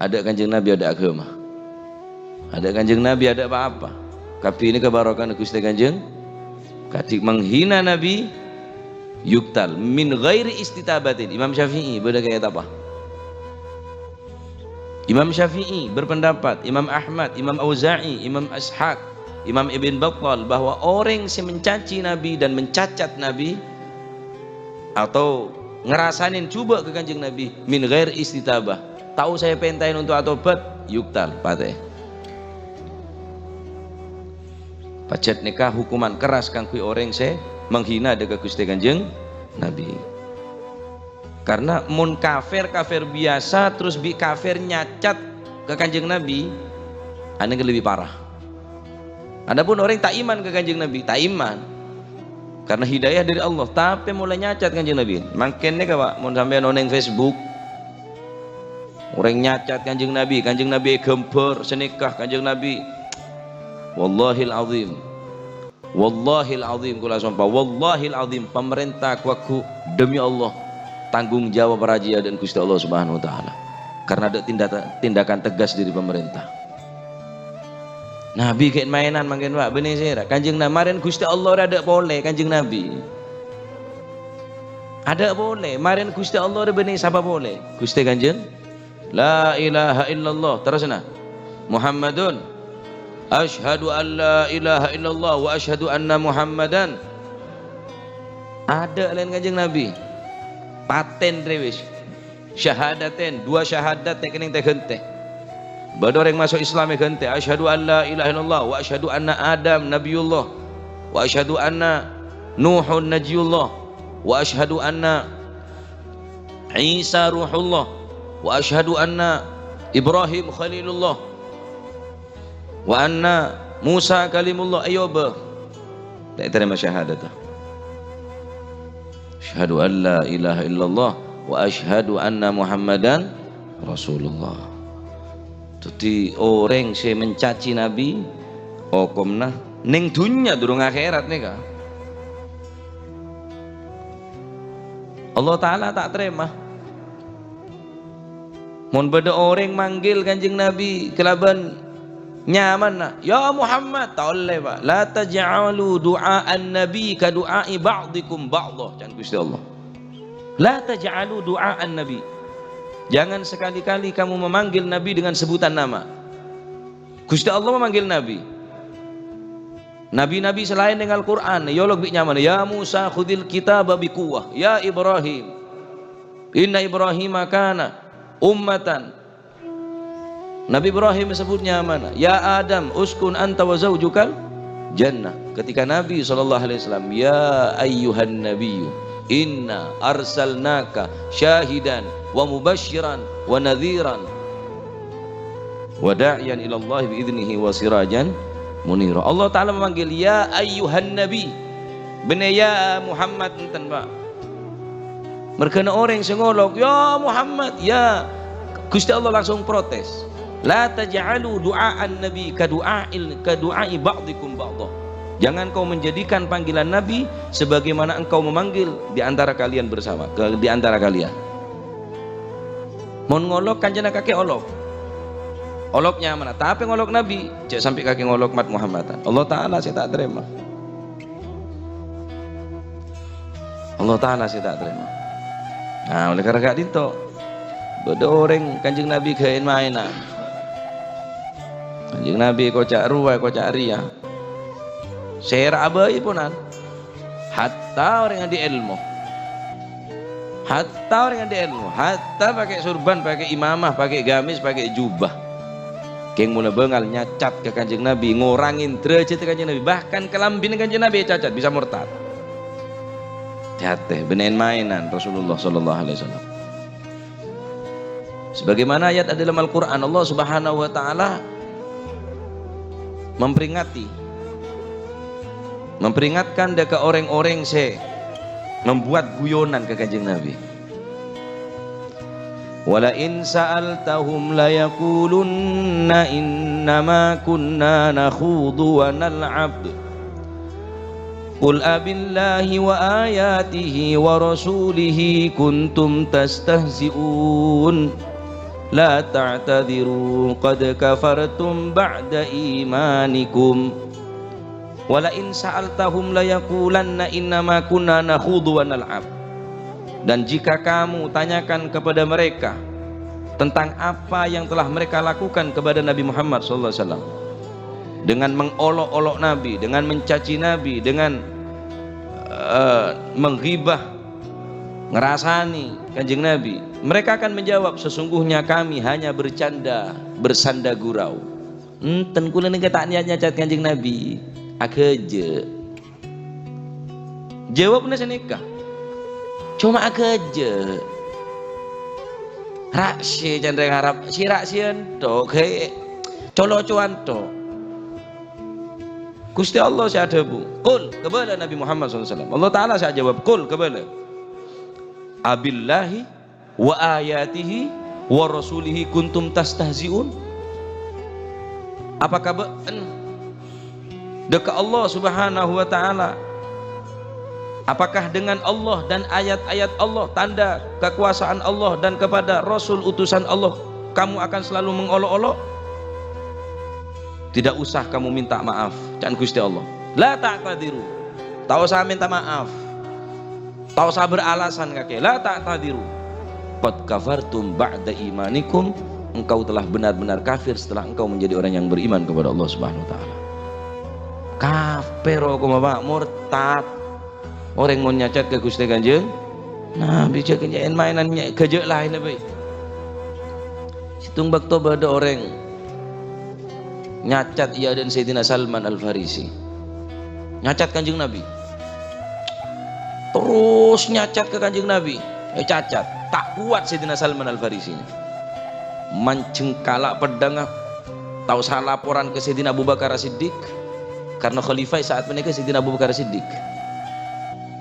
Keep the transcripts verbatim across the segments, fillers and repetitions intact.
Adâ' Kanjeng Nabi, adâ' aghâma. Adâ' Kanjeng Nabi, adâ' pa-apa. Kabbhi nèka barokana Ghustè Kanjeng. Kadhi menghina Nabi, yuktal min ghairi istitabatin. Imam Syafi'i bâdâ kèya tapa? Imam Syafi'i berpendapat, Imam Ahmad, Imam Auza'i, Imam Ishaq, Imam Ibn Battal bahwa orèng sè mencaci Nabi dan mencacat Nabi atau ngerasanin jhubâ' ka Kanjeng Nabi min ghair istitabah, ta' osa èpènta'è onto' atobhât, yuktal, patè. Pajhât nèka hukuman keras kaangghuy orèng sè menghina dâ' ka Ghustè Kanjeng Nabi. Karna mon kafir, kafir biyasa terros bi' kafir nyacat ka Kanjeng Nabi, anèka lebbi para. Adapun orèng ta' iman ka Kanjeng Nabi, ta' iman. Karna hidayah dâri Allah, tapè molaè nyacat Kanjeng Nabi. Mangkèn nèka, Pa', mon sampèyan onèng Facebook, orèng nyacat Kanjeng Nabi, Kanjeng Nabi èghâmbhâr, sanèka Kanjeng Nabi. Wallahil azim. Wallahil azim, kaulâ sompa, wallahil azim, pamarènta kowagu, demi Allah, tanggung jawab rajâ dâ' Ghustè Allah Subhanahu wa Ta'ala. Karna adâ' tindaka-, tindakan tegas dâri pamarènta. Nabi ghi' maènan mangkèn, Pa', bânnè sèra. Kanjeng Na-, marèn Ghustè Allah rè adâ' polè, Kanjeng Nabi. Adâ' polè, marèn Ghustè Allah rè bânnè sapa polè? Ghustè Kanjeng La ilaha illallah. Terrosna, Muhammadun. Asyhadu an la ilaha illallah wa asyhadu anna Muhammadan. Adâ' laèn Kanjeng Nabi. Patèn rè wis. Syahadaten, duwâ syahadat tè-, kennèng tè-ghântè. Bâdâ orèng maso' Islam èghântè. Asyhadu an la ilaha illallah wa asyhadu anna Adam nabiyullah. Wa asyhadu anna Nuhun najiyullah. Wa asyhadu anna Isa ruhullah, wa asyhadu anna Ibrahim khalilullah, wa anna Musa kalimullah. Ayo, bâ. Ta' ètarèma syahadata. Asyhadu an la ilaha illallah wa asyhadu anna Muhammadan Rasulullah. Dhâddhi, orèng sè mencaci Nabi, okomna neng dhunnya, durung akhèrat nèka. Allah Ta'ala ta' tarèma. Mon bâdâ orèng manggil Kanjeng Nabi kalabân nyamana, "Ya Muhammad," ta' ollè, Pa'. "La taj'alu du'a'an nabi ka du'a'i ba'dikum ba'dha," can Ghustè Allah. "La taj'alu du'a'an nabi." Jangan sekali-kali kamu memanggil Nabi dengan sebutan nama. Ghustè Allah memanggil Nabi. Nabi-nabi sè laèn neng Al-Qur'an èolok bi' nyamana, "Ya Musa, khudhil kitaba bi quwwah. Ya Ibrahim, inna Ibrahima kana ummatan." Nabi Ibrahim èsebbhut nyamana, "Ya Adam, uskun anta wa zaujukal jannah." Ketika Nabi sallallahu alaihi wasallam, "Ya ayyuhan nabiyyu, inna arsalnaka syahidan wa mubasysyiran wa nadhiran." "Wa da'iyan ilallahi bi idznihi wa sirajan munira." Allah Ta'ala memanggil, "Ya ayyuhan nabi." Bânnè ya Muhammad enten, Pa'. Mergana orèng sè ngolok, "Ya Muhammad, ya." Ghustè Allah langsung protes. "La taj'alu du'a'an nabi ka du'a'il, ka du'a'i ba'dikum ba'dha." Jangan kau menjadikan panggilan Nabi sebagaimana engkau memanggil di antara kalian bersama, ke, di antara kalian. Mon ngolok kancana kakè olok. Olok nyamana, tapè ngolok Nabi, jhâ' sampè' kakè ngolok mat-Muhammadan. Allah Ta'ala sè ta' tarèma. Allah Ta'ala sè ta' tarèma. Nah, oleh karena ka'dinto, bâdâ orèng Kanjeng Nabi ghâ-maènan. Kanjeng Nabi koca' rowa, koca' rèya. Sèra abâi ponan. Hatta orèng andi' èlmo. Hatta orèng andi' èlmo. Hatta pakè surban, pakè imamah, pakè gamis, pakè jubah. Kèng mola bângal nyacat ka Kanjeng Nabi, ngorangè dârâjhâddhâ Kanjeng Nabi. Bahkan kalambhina Kanjeng Nabi ècacat, bisa mortad. Hati-hati, bânnè maènan Rasulullah sallallahu alaihi wasallam. Sebagaimana ayat dalam Al-Qur'an, Allah Subhanahu wa Ta'ala memperingati, memperingatkan dâ' ka orèng-orèng sè membuat guyonan ka Kanjeng Nabi. "Wa la in sa'altahum la yaqulunna innama kunna nakhudu wa nal'ab." "Qul abillahi wa ayatihi wa rasulihi kuntum tastahzi'un." لا تعتذروا قد كفرتم بعد إيمانكم ولئن سألتهم ليقولن إنما كنا نخوض ونلعب. Dan jika kamu tanyakan kepada mereka tentang apa yang telah mereka lakukan kepada Nabi Muhammad sallallahu alaihi wasallam, dengan mengolok-olok Nabi, dengan mencaci Nabi, dengan, eh, mengghibah, ngerasani Kanjeng Nabi, mereka akan menjawab, "Sesungguhnya kami hanya bercanda, bersanda gurau." Enten, kaulâ nèka ta' niyat nyacat Kanjeng Nabi. Aghâjâ'. Jâwâbbhâ sanèka. Coma aghâjâ'. Ra'sè can rèng Arab, sè ra'sèyan tok, ghâ' co-locowan tok. Ghustè Allah sè adhâbu, "Qul," kabâlâ Nabi Muhammad sallallahu alaihi wasallam. Allah Ta'ala sè ajâwâb, "Qul," kabâlâ, "Abillahi wa ayatihi wa rasulihi kuntum tastahzi'un?" Apakah bâ'en dâ' ka Allah Subhanahu wa Ta'ala? Apakah dengan Allah dan ayat-ayat Allah, tanda kekuasaan Allah dan kepada Rasul utusan Allah, kamu akan selalu mengolok-olok? Tidak usah kamu minta maaf, ca'na Ghustè Allah. La ta'tadiru. Ta' osa minta maaf. Ta' osa beralasan kakè. La ta'tadiru. Qad kafartum ba'da imanikum. Engkau telah benar-benar kafir setelah engkau menjadi orang yang beriman kepada Allah Subhanahu wa Ta'ala. Kafir, koma, Pak, murtad. Orèng mon nyacat ka Ghustè Kanjeng Nabi, jhâ' kènyaèn maènan nyè-, ghâjâ' laènna bhâi. Sèttong bâkto bâdâ orèng nyacat è adâ'na Sayyidina Salman Al-Farisi. Nyacat Kanjeng Nabi. Terros nyacat ka Kanjeng Nabi. Ècacat. Ta' kowat Sayyidina Salman Al-Farisi. Manjheng kala' peddhângnga, ta' osa laporan ka Sayyidina Abu Bakar As-Siddiq, karna khalifah è sa'at panèka Sayyidina Abu Bakar As-Siddiq.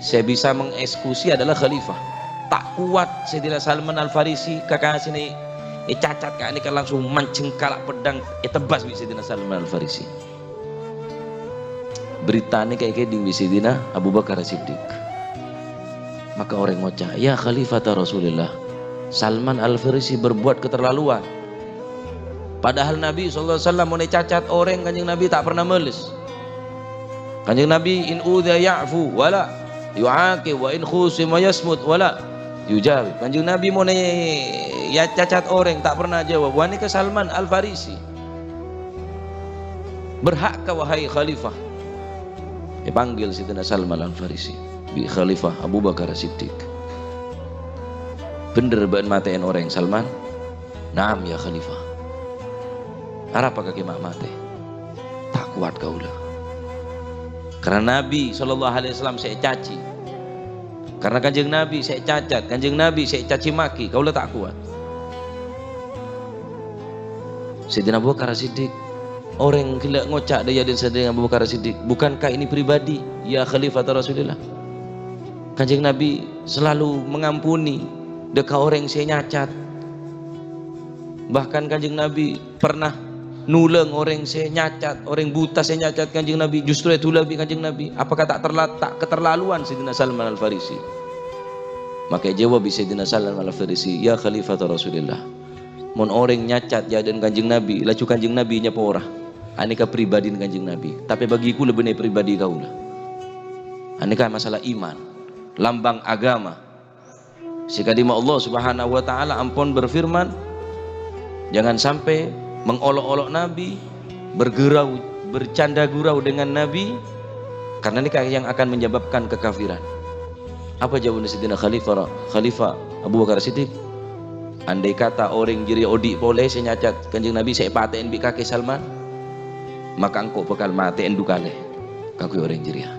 Sè bisa mengeksekusi adalah khalifah. Ta' kowat Sayyidina Salman Al-Farisi, kakasèna ècacat ka'anèka langsung manjheng kala' peddhâng ètebbhâs bi' Sayyidina Salman Al-Farisi. Berita nèka èkèdhing bi' Sayyidina Abu Bakar As-Siddiq. Maka orèng ngoca', "Ya Khalifata Rasulillah, Salman Al-Farisi berbuat keterlaluan. Padahal Nabi sallallahu alaihi wasallam mon ècacat orèng, Kanjeng Nabi ta' pernah males. Kanjeng Nabi in udhiya ya'fu wala yu'aqib wa in khusima yasmut wala yujawib." Kanjeng Nabi mon è-, ècacat orèng ta' pernah jawab. Wah, nèka Salman Al-Farisi. Berhakkah, wahai Khalifah? Èpanggil Sayyidina Salman Al-Farisi bi' Khalifah Abu Bakar As-Siddiq. "Bhendher bâ'en matè'èn orèng, Salman?" "Na'am, ya Khalifah." "Arapa kakè ma' matè?" "Ta' kowat kaulâ. Karna Nabi sallallahu alaihi wasallam sè ècaci. Karna Kanjeng Nabi sè ècacat, Kanjeng Nabi sè ècaci maki, kaulâ ta' kowat." Sayyidina Abu Bakar As-Siddiq, orèng ghellâ' ngoca' dâ' è adâ'na Sayyidina Abu Bakar As-Siddiq, "Bukankah ini pribadi, ya Khalifata Rasulillah? Kanjeng Nabi selalu mengampuni dâ' ka orèng sè nyacat. Bahkan Kanjeng Nabi pernah nulâng orèng sè nyacat, orèng buta sè nyacat Kanjeng Nabi, justru èdulâ bi' Kanjeng Nabi. Apakah ta' terla-, ta' keterlaluan Sayyidina Salman Al-Farisi?" Maka èjâwâb bi' Sayyidina Salman Al-Farisi, "Ya Khalifata Rasulillah, mon orèng nyacat è adâ'na Kanjeng Nabi, laju Kanjeng Nabi nyapora, anèka pribadina Kanjeng Nabi. Tapè bagi kaulâ bânnè pribadi kaulâ. Anèka masalah iman, lambang agama." Sè kadhimma Allah Subhanahu wa Ta'ala ampon berfirman, "Jangan sampai mengolok-olok Nabi, bergurau, bercanda gurau dengan Nabi, karena nèka yang akan menyebabkan kekafiran." Apa jawabnya Sayyidina Khalifah, Khalifah Abu Bakar Siddiq? "Andai kata orèng jârèya odi' polè sè nyacat Kanjeng Nabi sè èpatè'è bi' kakè Salman, maka engko' bhâkal matè'è du kalè kaangghuy orèng jârèya."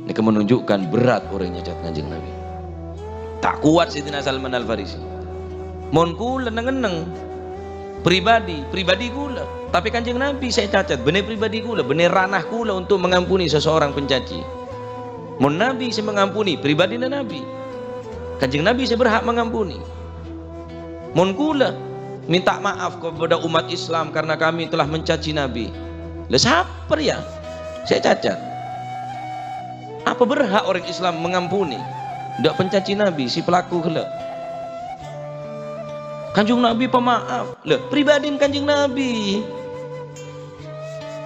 Nèka menunjukkan berat orèng nyacat Kanjeng Nabi. Ta' kowat Sayyidina Salman Al-Farisi. Mon kaulâ neng-enneng pribadi, pribadi kaulâ. Tapè Kanjeng Nabi sè ècacat, bânnè pribadi kaulâ, bânnè ranah kaulâ untuk mengampuni seseorang pencaci. Mon Nabi sè mengampuni, pribadina Nabi. Kanjeng Nabi sè berhak mengampuni. Mon kaulâ mènta maaf kepada umat Islam karena kami telah mencaci Nabi, la sapa rèya sè ècacat? Apa berhak orèng Islam mengampuni dâ' pencaci Nabi sè pelaku ghellâ'? Kanjeng Nabi pemaaf. Lah, pribadina Kanjeng Nabi.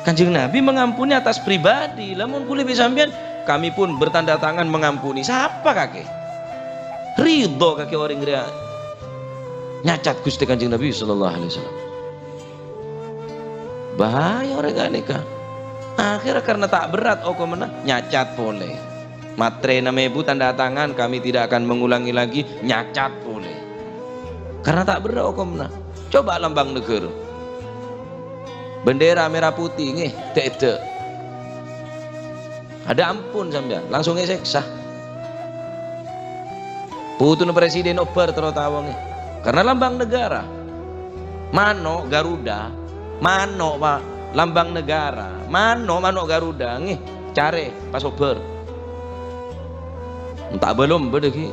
Kanjeng Nabi mengampuni atas pribadi. Lamon kulâ bi' sampèyan, kami pun bertanda tangan mengampuni. Sapa kakè? Ridho kakè orèng rèya nyacat Ghustè Kanjeng Nabi sallallahu alaihi wasallam. Bahaya orèng ghânèka. Akhirnya karena ta' berrâ' hokomma, nyacat polè. Matrè ennem èbu tanda tangan, kami tidak akan mengulangi lagi, nyacat polè. Karena ta' berrâ' hokomma. Coba lambang negara. Bendera merah putih, ngghi, dâ'-eddhâ'. Adâ' ampon sampèyan, langsung èsèksa. Putuna presiden obhâr terro tao, ngghi. Karena lambang negara. Mano' Garuda, mano', Pak, lambang negara. Mano', mano' Garuda, ngghi, carè pas obhâr. Enta' bâlâmbâ dâggi'.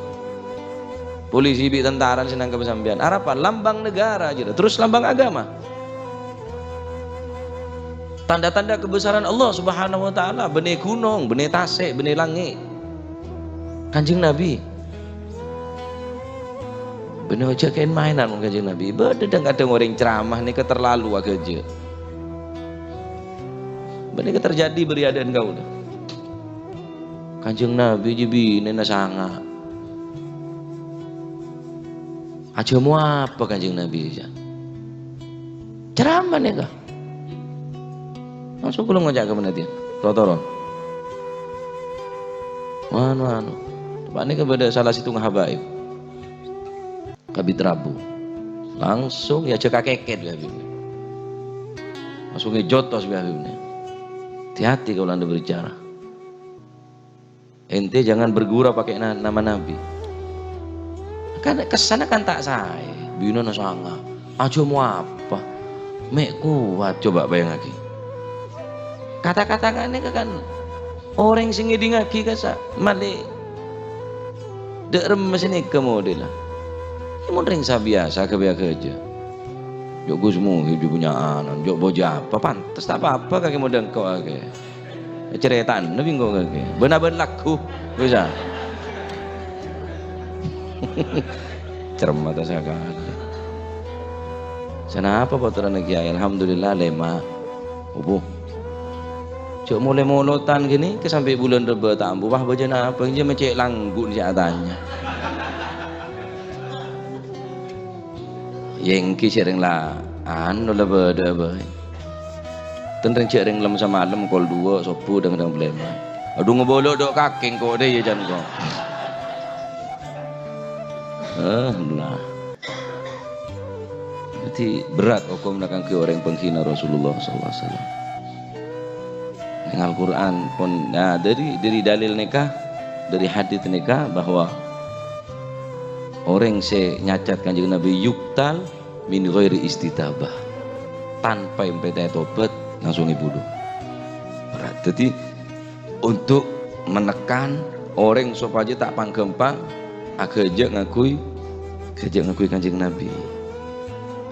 Polisi bi' tentara sè nangkep sampèyan. Arapa? Lambang negara, jârèya. Terus lambang agama. Tanda-tanda kebesaran Allah Subhanahu wa Ta'ala, bânnè ghunong, bânnè tasè', bânnè langngè'. Kanjeng Nabi. Bânnè jâ' kaèn-maènan Kanjeng Nabi. Bâdâ dhâng-kadhâng orèng ceramah nèka terlalu aghâjâ'. Bânnè nèka terjadi bâriyâ dâ' kaulâ. Kanjeng Nabi jâ' binèna sanga'. Ajhâmo apa Kanjeng Nabi, jâ'? Ceramah nèka. Langsung kaulâ ngoca' ka panètèya, "Ro-toro." Anu, anu. Panèka bâdâ sala sèttonga habaib. Kabit rabu. Langsung èajhâk kakèkèt bi' Habib. Langsung èjotos bi' Habib. Hati-hati kalau Anda berbicara. Ente jangan bergurau pakai na-, nama Nabi. Kan kesana kan ta' saè. Binèna sanga'. Ajhâmo apa? Mè' kowat, coba bayangaghi. Kata-kata ngene kan orèng sè ngèdingngaghi kasa' malè dâ' remma sè nèka modèla. Mon rèng sabiyasa ghâbây aghâjâ'. Jâ' Gus Muhib jâ' punya anan, jâ' bâjâ apa, pantes ta' apa-apa kakè modâ engko' kakè. Carètana bi' engko' kakè. Bân-abân lagghu, bisa. Cermata sakalè. Sanapa pottrana Kèyaè? Alhamdulillah, lèma'. Obu. Jâ' molè molotan ghânèka sampè' bulân Rebbâ ta' ambu. Wah, bâjâna apa? Jâ' mè' cè' langghu' sè atanya. Yènggi sè rèng la anu la bâdâ bhâi. Ten rèng jâ' rèng lem samalem kol duwâ' sobbhu dhâng-dhâng bâlèma. Adhu ngabâlâ dâ' kakè engko' dâ' iyâ can ko. Eh, nah. Dhâddhi berat hokomma kaangghuy orèng pengghina Rasulullah sallallahu alaihi wasallam. Neng Al-Qur'an pon, nah, dhâri, dhâri dalil nèka, dhâri hadits nèka bahwa orèng sè nyacat Kanjeng Nabi yuktal min ghairi istitabah. Tanpa èmpèta'è tobat, langsung èbudhu. Berat. Dhâddhi, untuk menekan orèng sopajâ ta' pangghâmpang aghâjâ' ngangghuy, aghâjâ' ngangghuy Kanjeng Nabi.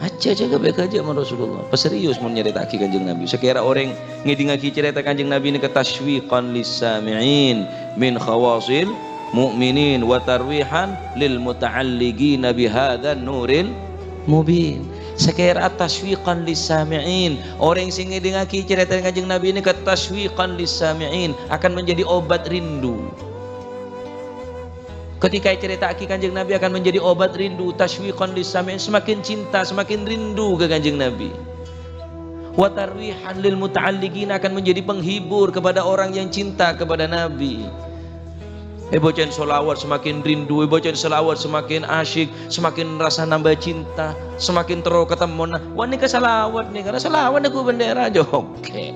Ajhâ', ajhâ' ghâbây aghâjâ' mon Rasulullah. Paserius mon nyarèta'aghi Kanjeng Nabi. Sakèra orèng ngèdingngaghi carèta Kanjeng Nabi nèka tasywiqan lis-sami'in min khawasil mu'minin wa tarwihan lil muta'alliqina bihadzan nuril mubin. Sakèra tasywiqan lis-sami'in, orèng sè ngèdingngaghi carèta Kanjeng Nabi nèka tasywiqan lis-sami'in, akan menjadi obat rindu. Ketika ècarèta'aghi Kanjeng Nabi akan menjadi obat rindu, tasywiqan lis-sami'in, semakin cinta, semakin rindu ka Kanjeng Nabi. Wa tarwihan lil muta'alliqin, akan menjadi penghibur kepada orang yang cinta kepada Nabi. Èbâca'è shalawat semakin rindu, èbâca'è shalawat semakin asyik, semakin rasa nambah cinta, semakin terro katemmona. Wah, nèka shalawat nèka, karena shalawat nèka bendera joget.